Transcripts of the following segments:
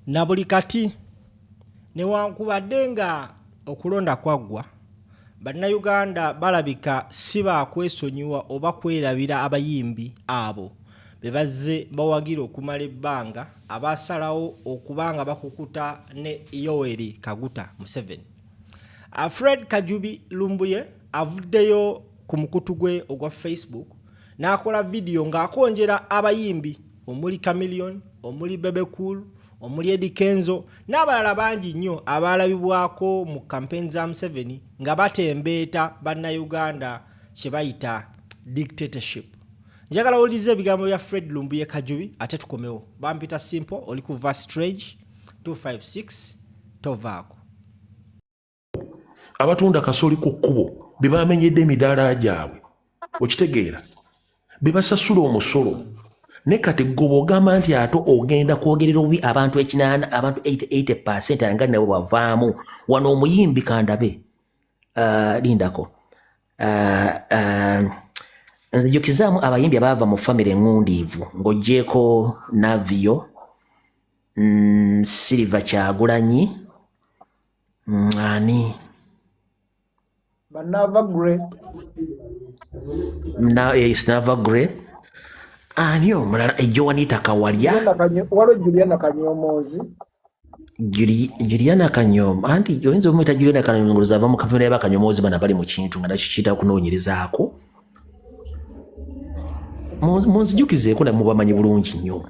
Na buli kati, newankubadde nga okulonda kwaggwa, Bannayuganda balabika si baakwesonyiwa oba kwerabira abayimbi abo be bazze bawagira okumala ebbanga abaasalawo okuba nga bakukuta ne Yoweri Kaguta Museveni. Fred Kajubi Lumbuye avuddeyo ku mukutu gwe ogwa Facebook n'akola vidiyo ng'akonjera abayimbi omuli Chameleone, omuli Bebe Cool, omuli Eddy Kenzo n'abalala bangi nnyo abaalabibwako mu kampeyini za Museveni nga batembeeta Bannayuganda kye bayita dictatorship. Njagala owulirize ebigambo bya Fred Lumbuye Kajubi ate tukomewo. Bampita Simple, oli ku Vastrange 256 tovaako. Abatunda kasooli ku kkubo be bamenyedde emidaala gyabwe, okitegeera, be basasula omusolo. Ne kati gwe bw'ogamba nti ate ogenda kwogerera obubi abantu ekinaana, abantu 80% nga nabo bavaamu wano. Omuyimbi kandabe, lindako, nzijukizaamu abayimbi abaava mu famire eŋŋundiivu ng'oggyeeko Navio, Silver Kyagulanyi, ani? Banava Grey. Na Nava Grey, ani omulala? Joanita Kawalya. Waliwo Juliana Kanyomozi. Juliana Kanyomo, anti oyinza omuyita Juliana Kanyomozi ava mu kafuna yaba Kanyomozi, bana bali mu kintu nga nakyo kiyita kunoonyerezaako. Munzijukizeeko, namwe bamanyi bulungi nnyo.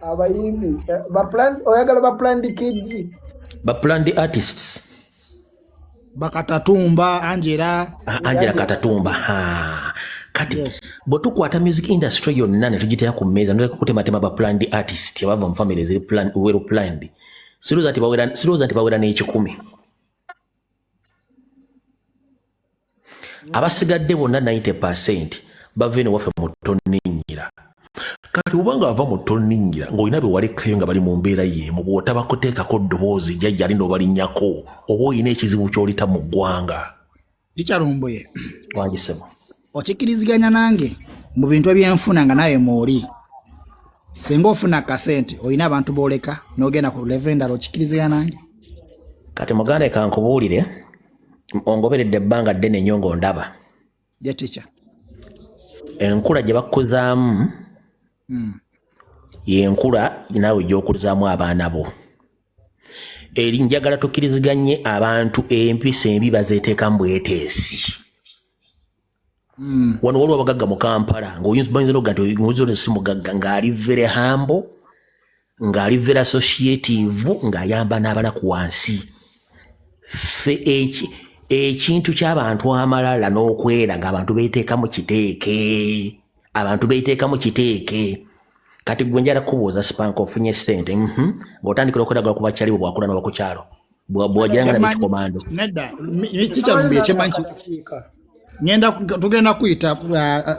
Abayimbi oyagala ba Planned Kids? Ba planned artists. Bakatatumba Angela. Ah, Angela Katatumba, ha. Kati bwe tukwata music industry yonna ne tugiteeka ku mmeeza, noteka kutematema ba planned artist abava mu family eziri well planned, sirowooza nti bawera n'ekikumi. Abasigadde bonna 90% bava eno waffe mu tonninnyira. Kati obanga ava mu tonninnyira ng'olina be walekayo nga bali mu mbeera y'emu, bw'otabakuteekako ddoboozi jjajja ali n'obalinnyako, oba olina ekizibu ky'olita mu ggwanga. Teacher Lumbuye. Wangisebo. Okikkiriziganya nange mu bintu ebyenfuna nga nawe mwoli, singa ofuna akasente olina abantu booleka n'ogenda ku level endala, okikkiriziganya nange? Kati muganda, kankubuulire, ongoberedde ebbanga ddene nnyo ng'ondaba. Ye teacher. Enkula gye bakkuzaamu yenkula naawe gy'okulizaamu abaana bo. Eri njagala tukkiriziganye, abantu empisa embi bazeeteekamu bweteesi. Wano waliwo abagagga mu Kampala ng'oyinza noga nti oyinza si mugagga, ng'ali very humble, ng'ali very associative, ng'ayamba n'abanaku wansi. Ffe ekintu ky'abantu amalala n'okweraga, abantu beeteekamu kiteeke, abantu beeteekamu kiteeke. Kati gwe njala kubuuza, Sipanka, ofunye ssente, ng'otandikira okweraga ku bakyali bwe bwakula n'oba ku kyalo bw'ogiranga Kyemmanyi- n'ekikomando. Nedda, teacher Lumbuye, kyemmanyi ngenda tugenda kuyita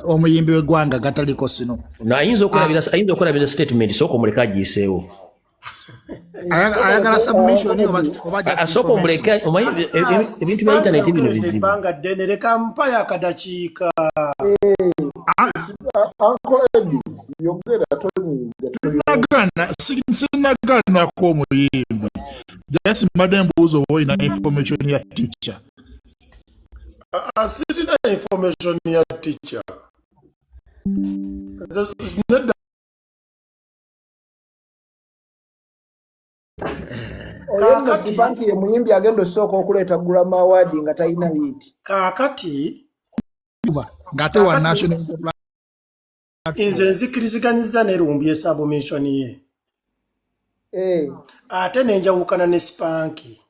omuyimbi w'eggwanga gataliko sino. No, ayinza okulabira statement, sooka omuleke agiyiseewo. Ayagala submission oba just Asooka information? omuleke, omanyi ebintu bya internet bino bizibu. Ebbanga ddene, leka mpayo akadakiika. Uncle Eddie, yogera, tonyiiga. Sinagaana, sinagaanako omuyimbi, just mbadde mbuuza oba olina information ya teacher. Ah, sirina information ya teacher. Nedda. Oyo nno Kaakati- Sipanki ye muyimbi agenda osooka okuleeta Grammy Award nga talina hit. Kaakati Ng'ate wa Kaakati- national platform. Nze nzikiriziganyiza ne Lumbuye submission ye, ate nenjawukana ne Sipanki.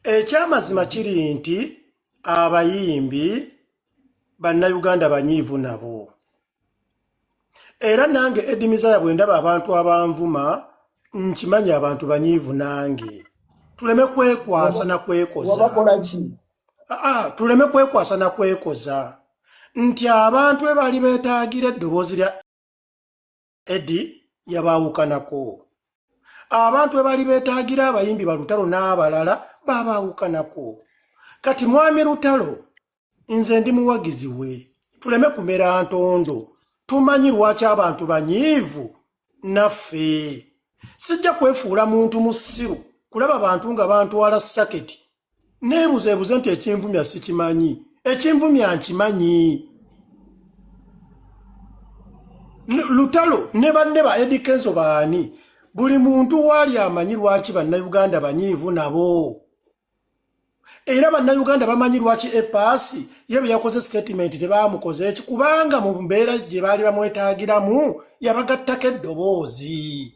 Ekyamazima kiri nti abayimbi Bannayuganda banyiivu nabo, era nange Eddie Mizaya bwe ndaba abantu abanvuma, nkimanyi abantu banyiivu nange. Tuleme kwekwasa na kwekoza. Wabakola ki? Aa, tuleme kwekwasa na kwekoza nti abantu ebaali beetaagira eddoboozi lya Eddie yabaawukanako, abantu ebaali beetaagira abayimbi balutalo n'abalala babaawukanako. Kati mwami Lutalo nze ndi muwagizi we, tuleme kumera ntondo. Tumanyi lwaki abantu banyiivu naffe. Sijja kwefuula muntu musiru kulaba bantu nga bantwala saketi neebuzeebuze nti ekinvumya sikimanyi, ekinvumya nkimanyi. Lutalo ne banne ba Eddy Kenzo baani, buli muntu waali amanyi lwaki Bannayuganda banyiivu nabo, era Bannayuganda bamanyi lwaki epaasi ye bwe yakoze statement tebaamukoze eki, kubanga mu mbeera gye baali bamwetaagiramu yabagattako eddoboozi.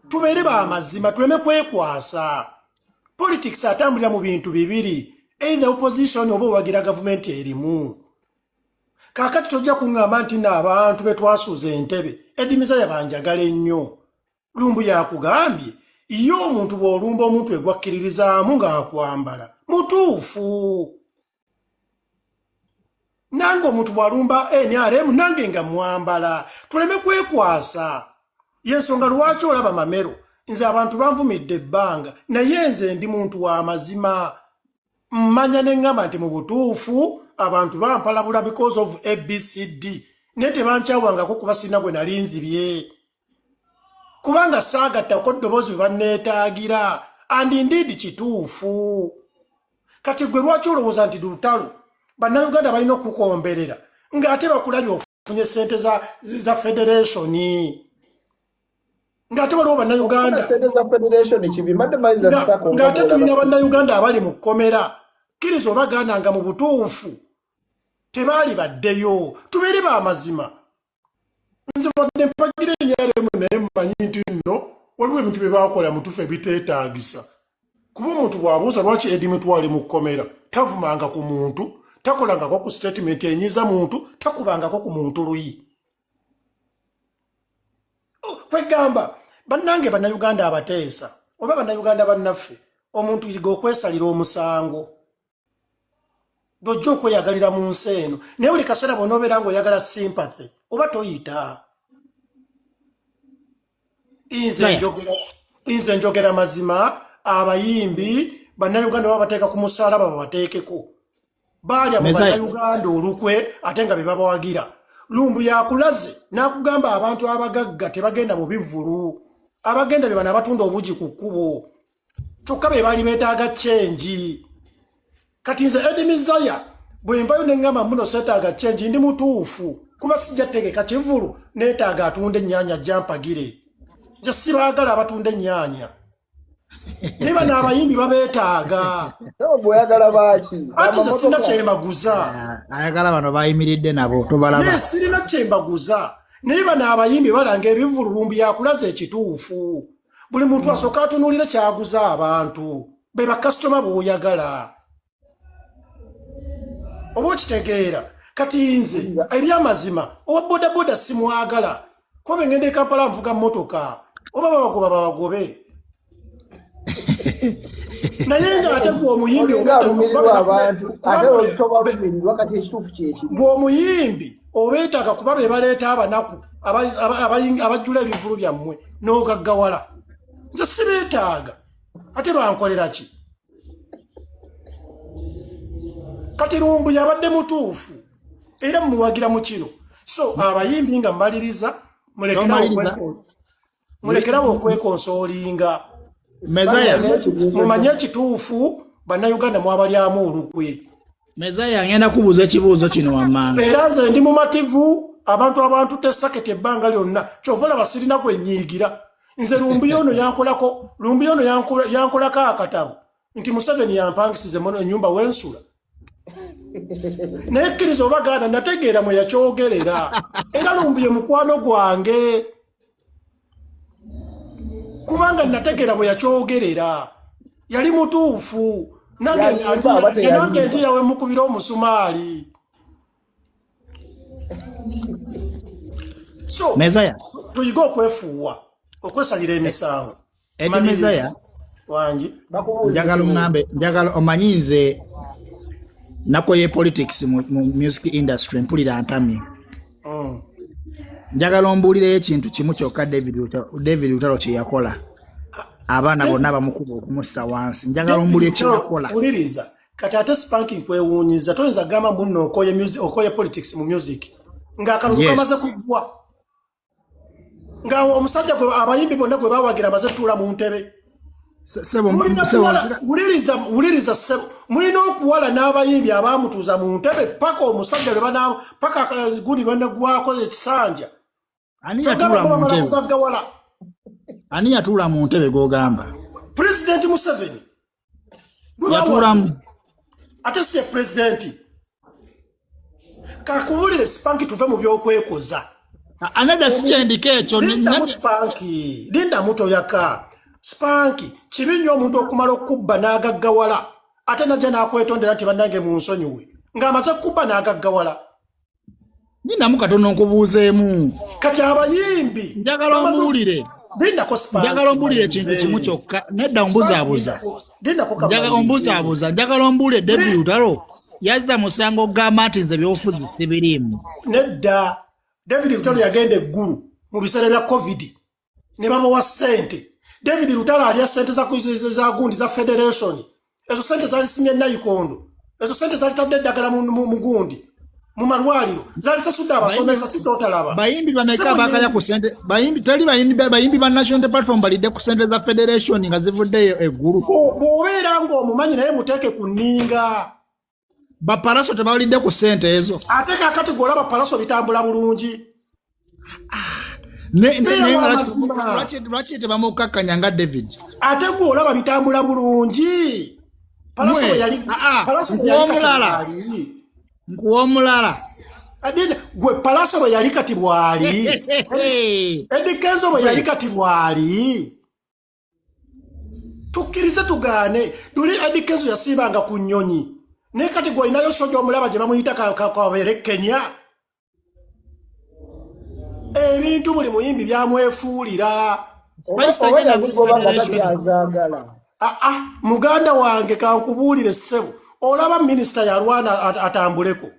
Tubeere bamazima, tuleme kwekwasa. Politics atambulira mu bintu bibiri, either opposition oba owagira gavumenti erimu. Kaakati tojja kuŋŋamba nti nno abantu be twasuuza entebe edimiza yabanjagala ennyo. Lumbu yakugambye ye omuntu bw'olumba omuntu egwakkiririzaamu ng'akwambala mutuufu. Nange omuntu bw'alumba NRM nange nga mwambala, tuleme kwekwasa. Yensonga lwaki olaba Mamero nze abantu banvumidde ebbanga, naye nze ndi muntu wa mazima, mmanya ne ŋŋamba nti mu butuufu abantu bampalabula because of ABCD, naye tebankyawangako kuba sirina gwe nali nzibye, kubanga saagattako ddoboozi bwe banneetaagira, and indeed kituufu. Kati gwe lwaki olowooza nti lutalo Bannayuganda balina okukomberera ng'ate bakulabye ofunye ssente za federation, ng'ate waliwo Bannayuganda Sente za federation kibi, mbadde manyi za SACCO. Ng'ate tulina Bannayuganda abali mu kkomera. Kkiriza obagaana nga mu butuufu tebaali baddeyo. Tubeere b'amazima. Nze wadde mpagira enyaremu, naye mmanyi nti nno waliwo ebintu bye baakola mutufu ebiteetaagisa, kuba omuntu bw'abuuza lwaki Eddie Mutwe mu kkomera, tavumanga ku muntu, takolangako ku statement enyiza muntu, takubangako ku muntu luyi. Oh, kwegamba bannange Bannayuganda abateesa oba Bannayuganda bannaffe, omuntu yiga okwesalira omusango bw'ojja okweyagalira mu nsi eno, naye buli kaseera bw'onoobeera ng'oyagala sympathy oba toyita. Nze njogera mazima. Abayimbi Bannayuganda baba bateeka ku musalaba, babateekeko baalya mu Bannayuganda olukwe ate nga be babawagira. Lumbu yakulaze n'akugamba abantu abagagga tebagenda mu bivvulu, abagenda be bano abatunda obugi ku kkubo, kyokka be baali beetaaga change. Kati nze Eddie Mizaya bwe nvayo ne ŋŋamba muno seetaaga change, ndi mutuufu, kuba sijja tegeka kivvulu neetaaga atunda ennyaanya jampagire. Nze sibaagala abatunda ennyaanya, naye bano abayimbi babeetaaga. Bweyagala baaki? Ati nze sirina kyembaguza. Ayagala bano bayimiridde nabo tobalaba. Naye sirina kyembaguza, naye bano abayimbi balanga ebivvulu. Lumbu yakulaza ekituufu. Buli muntu asooka atunuulire kyaguza abantu be bakasitoma b'oyagala, oba okitegeera. Kati nze ebyamazima owa bodaboda simwagala, kuba bwe ngenda e Kampala nvuga mmotoka, oba babagoba babagobe, naye nga ate gwe omuyimbi Olinga alumirirwa abantu ate tobalumirirwa. Kati ekituufu kyekiri. Gwe omuyimbi obeetaaga kuba be baleeta abanaku abajjula ebivulu byammwe n'ogaggawala. Nze sibeetaaga, ate bankolera ki? Kati Lumbu yabadde mutuufu era mumuwagira mu kino. So abayimbi, nga mmaliriza, mulekerawo okwekonsolinga. Mezaya. Mumanye ekituufu, Bannayuganda mwabalyamu olukwe. Mezaya, ngenda kubuuza ekibuuzo kino wammanga. Era nze ndi mumativu. Abantu tesaketi ebbanga lyonna, kyova olaba sirina gwe nyiigira. Nze Lumbuye ono yankolako, Lumbuye ono yankolako akatabo nti Museveni yampangisize muno ennyumba wensula, naye kkiriza oba gaana, nategeera mwe yakyogerera. Era Lumbuye mukwano gwange, kubanga nategeera bwe yakyogerera yali mutuufu. Nange Yalimba oba teyalimba? Nange enjiya we mukubira omusumaali, so Mezaya. tuyige okwefuuwa, okwesalira emisango. Eddie. Maliriza. Mezaya. Wangi. Bakubuuza Njagala ekibuuzo. oŋŋambe, njagala omanyi nze nakoye politics mu music industry, mpulira ntamye. Njagala ombuulireyo ekintu kimu kyokka David Lutalo kye yakola, abaana bonna bamukuba okumussa wansi. Njagala ombuulire kye yakola. Wuliriza kati, ate spanking kwewuunyiza, toyinza kugamba munno okoye music, okoye politics mu music ng'akalulu kamaze kuggwa. Nga omusajja gwe abayimbi bonna gwe bawagira amaze tuula mu ntebe. Sebo, Mulina sebo, kuwala, wuliriza, wuliriza ssebo, mulina okuwala n'abayimbi abaamutuuza mu ntebe paka omusajja lwe bana paka gundi lweneggwako ekisanja. Ani Kyogamba yatuula mu bamala ntebe? kugaggawala. Ani yatuula mu ntebe gw'ogamba? Pulezidenti Museveni gwe Yatuulamu. bawagira. Ate si ye pulezidenti. Kakubulire Spanki, tuve mu byokwekoza. Anedda, si kyendiko ekyo. Lindamu Spanki, lindamu, toyaka Spanki. Kibi nnyo omuntu okumala okubba n'agaggawala ate najja n'akwetondera nti bannange munsonyiwe, ng'amaze kukubba n'agaggawala. Nyinamu katono nkubuuzeemu. Kati abayimbi Njagala ombuulire. Lindako Spanki. Njagala ombuulire ekintu kimu kyokka. Nedda, ombuzaabuza. Lindako. Njagala ombuzaabuza. Njagala ombuulire, David Lutalo yazza musango ogamba nti nze byobufuzi sibiriimu? Nedda, David Lutalo yagenda eggulu mu biseera bya COVID ne bamuwa ssente. David Lutalo alya ssente za gundi, za federation. Ezo ssente zalisimye nayikondo, ezo ssente zalitadde eddagala mu gundi, mu malwaliro, zalisasudde abasomesa. Kikyotalaba. Bayimbi bameka bakalya ku sente? Bayimbi teri, bayimbi ba National Platform balidde ku sente za federation nga zivuddeyo eggulu? Bw'obeera ng'omumanyi naye muteeke ku nninga. Bapalaso tebalidde ku sente ezo? Ate kakati gw'olaba Palaso bitambula bulungi. Ne Beera naye nga w'amazima. Lwaki tebamukakkanya nga David? Ate gw'olaba bitambula bulungi. Palaso Mwe, bwe yali aa, Palaso bwe yali kati nkuwa omulala. bw'ali. Nkuwa omulala. Adina, gwe Palaso bwe yali kati bw'ali. Eddy Kenzo bwe yali kati bw'ali. Tukkirize tugaane, luli Eddy Kenzo yasiibanga ku nnyonyi, naye kati gw'olinayo soja omulaba gye bamuyita kabeere Kenya. Ebintu buli muyimbi byamwefuulira. Spice Oba tagenda ku yazigoba nga federation. takyazaagala. Ah, ah, muganda wange, kankubuulire ssebo, olaba minisita yalwana atambuleko.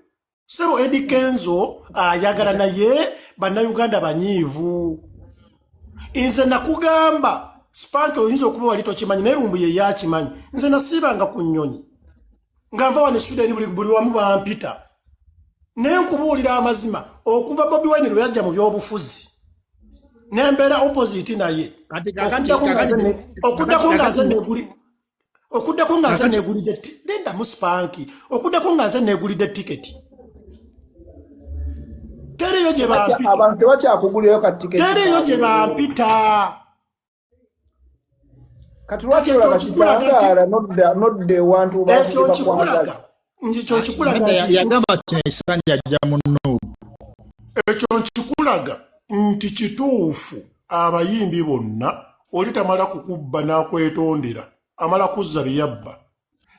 Ssebo, Eddy Kenzo ayagala, naye bannayuganda banyiivu. Nze nakugamba Spank, oyinza okuba wali tokimanyi, naye Lumbu ye yakimanyi. Nze nasiibanga ku nnyonyi nga nva wano e Sweden, buli wamu bampita. Naye nkubuulira amazima, okuva Bobi Wine lwe yajja mu byobufuzi nembeera opposite naye, Kati kakati okuddako nga nze okuddako nga nze kakati okuddako nga nze negulidde lindamu Spanki, okuddako nga nze negulidde tiketi, teriyo gye bampita. Abantu tebakyakugulirayo ka tiketi. Teriyo gye bampita. Kati lwaki Kati ekyo olaba nkikulaga nti kitangaala nodda ewantu bantu ekyo gye bakwagala? nkikulaga nti ekyo nkikulaga Nedda, nti yagamba kino ekisanja ajja mu Nuupu. Ekyo nkikulaga nti kituufu, abayimbi bonna oli tamala kukubba n'akwetondera, amala kuzza bye yabba.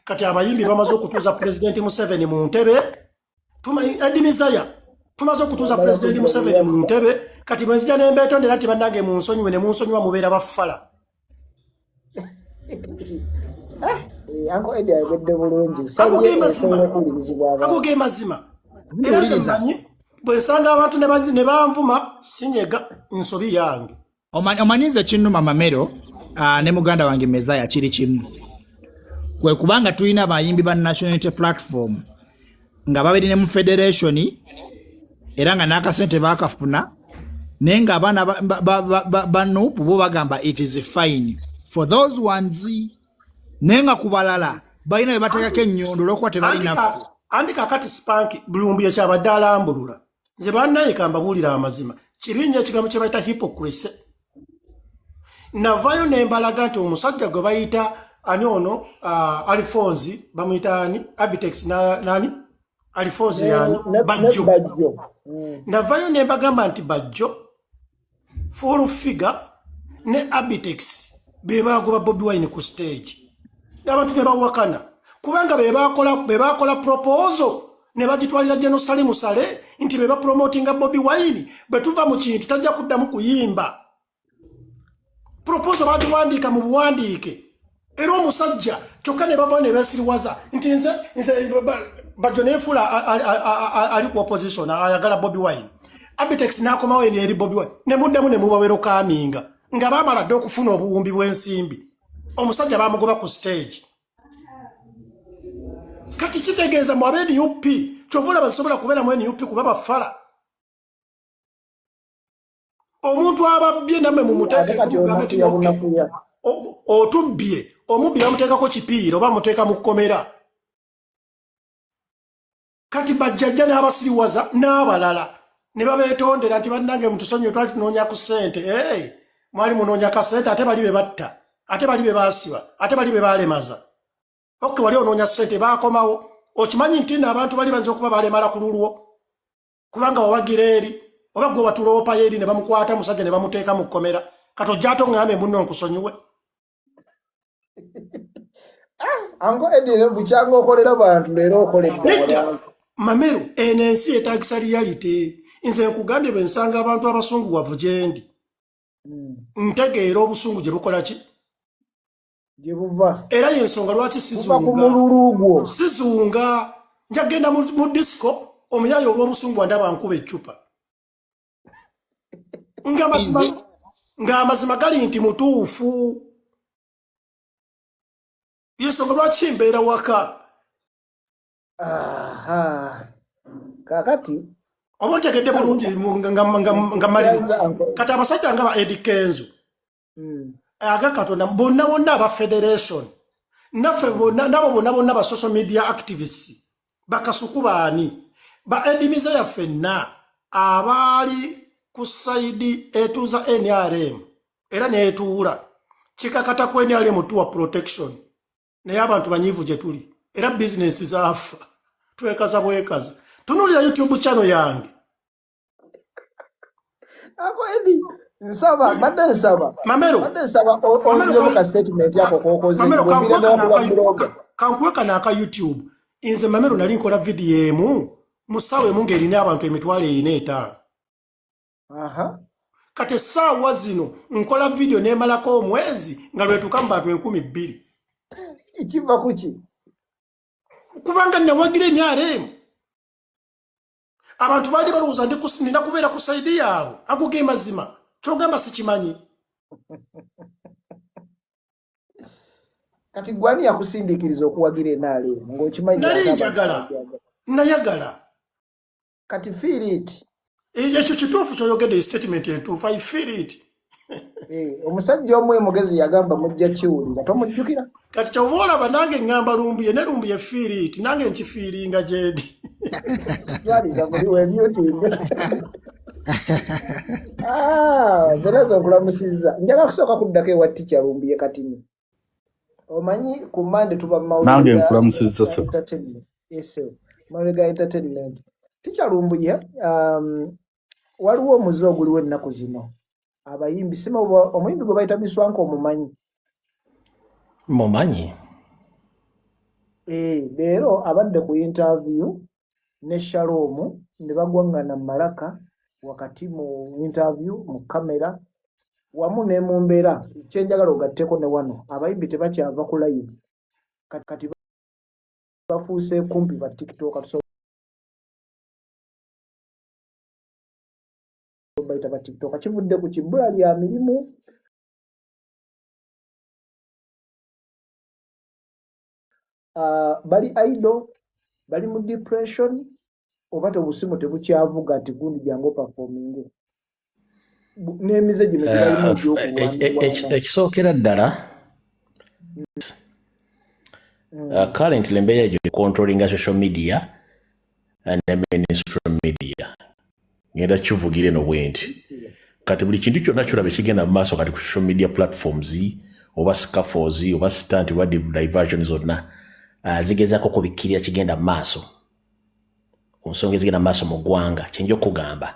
Kati abayimbi bamaze okutuuza Pulezidenti Museveni mu ntebe. Eddie Mizaya, tumaze okutuuza Amala Pulezidenti kuzza Museveni mu bye yabba. ntebe. Kati bwe nzija ne mbeetondera nti bannange munsonyiwe, ne munsonyiwa, mubeera baffala. Eh, Uncle Eddie ayogedde bulungi. Ago Sajje ge mazima. esobola okuwulirizibwa Ago abantu. ge mazima. Era nze Wuliriza. mmanyi bwe nsanga abantu ne banvuma, sinyega, nsobi yange. Omanyi nze kinnuma, Mamero, ne muganda wange Mezaya, kiri kimu, kwe kubanga tulina abayimbi ba National Unity Platform nga babiri ne mu federation, era nga n'akasente baakafuna, naye ng'abaana ba NUP bo bagamba it is fine for those ones, naye nga ku balala balina bye bateekako ennyondo olw'okuba tebali naffe. Andi kakati Spanki, Bulumbu yekyabadde alambulula. Nze bannaye kambabuulira amazima, kibi nnyo ekigambo kye bayita hypocrisy. Navayo ne mbalaga nti omusajja gwe bayita ani ono, Alphonse, bamuyita ani, Abitex nani, Alphonse yani Ne Bajjo. Bajjo. Navayo ne mbagamba nti Bajjo, Full Figure ne Abitex be bagoba Bobi Wine ku stage. Abantu ne bawakana kubanga be bakola proposal ne bagitwalira General Salim Saleh nti be bapromotinga Bobi Wine, bwe tuva mu kintu tajja kuddamu kuyimba. Proposal bagiwandiika mu buwandiike, era omusajja kyokka ne bava ne beesiriwaza nti nze Bajjo nefuula ali ku opposition ayagala Bobi Wine. Abitex n'akomawo eri Bobi Wine, ne muddamu ne mubawerokaminga nga baamala dde okufuna obuwumbi bw'ensimbi. Omusajja bamugoba ku stage. Kati kitegeeza mu aba NUP, kyova olaba nsobola kubeera mu NUP kuba bafala. Omuntu ababbye nammwe Ate mumuteekeko kati mugambe nti onakuya okay, bunakuya. Otubbye, omubbi bamuteekako kipiira oba bamuteeka mu kkomera. Kati bajjajja n'abasiriwaza n'abalala ne babeetondera nti bannange mutusonyiwe, twali tunoonya ku ssente. Hey, mwali munoonya ka ssente, ate bali be batta, ate bali be baasiba, ate bali be baalemaza. Okay, wali onoonya ssente, baakomawo. Okimanyi nti nno abantu bali bayinza okuba balemala ku lulwo kubanga wawagira eri oba gwe watuloopayo eri ne bamukwata musajja ne bamuteeka mu kkomera. Kati ojja ate oŋŋambe munno nkusonyiwe? Ango Eddie, leero bukyanga okolera bantu, leero okoledde Nedda. abantu. Mameru, eno ensi yeetagisa reality. Nze nkugambye, bwe nsanga abantu abasunguwavu gye ndi, ntegeera obusungu gye bukola ki Gye buva. Era yensonga lwaki Buva ku sizunga. mululu gwo. Sizunga. Njagenda mu disco, omuyayi olw'obusungu andaba nkuba eccupa, nga Nze ng'amazima gali nti mutuufu. Yensonga lwaki mbeera waka. Aha. Kakati Oba ontegedde bulungi nga maliriza. Kyanza anko. Kati abasajja nga ba Eddy Kenzo, aga Katonda, bonna bonna aba federation naffe bonna, nabo bonna bonna ba social media activists, bakasuku baani, ba edimiza yaffenna abaali ku side etuuza NRM era neetuula, kikakata ku NRM tuwa protection. Naye abantu banyiivu gye tuli, era bizinesi zaafa, twekaza bwekaza. Tunulira YouTube channel yange. Anko Eddie, nsaba, mbadde nsaba. Mamero. Mbadde nsaba Mamero, onziremu ka statement ako k'okoze. Mamero, Ng'oviira kankuwe ddala kano ku ba blogger. kankuwe kano aka YouTube. Nze Mamero nali nkola vidiyo emu mu ssaawa emu ng'erina abantu 405,000. Kati essaawa zino nkola vidiyo neemalako omwezi nga lwetuuka mu bantu 2,000. Kiva ku ki? Kubanga nawagira NRM, abantu baali balowooza ndi nina kubeera ku side yaabwe. Ago ge mazima, kyogamba sikimanyi. Kati gwani yakusindiikiriza okuwagira NRM ng'okimanyi Nali ate abantu njagala. bagyagala? Nayagala. Kati feel it. Ekyo kituufu kyoyogedde, statement entuufu. I feel it. Omusajja omu mugezi yagamba mujja kiwulira, tomujjukira? Kati kyova olaba nange ŋŋamba Lumbuye ne Lumbuye, feel it, nange nkifiiringa gyendi. Twaliza buli wemuting. Ah, zonna nkulamusizza. Njagala kusooka kuddako ewa Ticca Lumbuye katini. Omanyi ku Mande tuba mu mawulire Nange ga nkulamusizza, ga ssebo. entertainment. Yes, sir. Mawulire ga entertainment. Ticca Lumbuye, waliwo omuze oguliwo ennaku zino. Abayimbi, sima omuyimbi gwe bayita Miswanka omumanyi? Mumanyi. Eh, leero abadde ku interview ne Shalom ne bagwaŋŋana mu malaka wakati mu interview mu kamera wamu ne mu mbeera. Kye njagala ogatteko ne wano, abayimbi tebakyava ku live kati, bafuuse kumpi ba TikTok, tusobola bayita ba TikTok. Kivudde ku kibbula lya mirimu, bali idle, bali mu depression, oba tebusimu tebukyavuga nti gundi jangu performing, n'emize gino gye balina egy'okulwanirwana. Ekisookera ddala, currently embeera egyo controllinga social media ne mainstream media, Ngenda kivugira eno bwe nti kati buli kintu kyonna kyolaba ekigenda mu maaso kati ku social media platforms, oba scaffolds, oba stunt, oba diversion zonna, zigezaako kubikkirira kigenda mu maaso ku nsonga ezigenda mu maaso mu ggwanga. Kyenja okugamba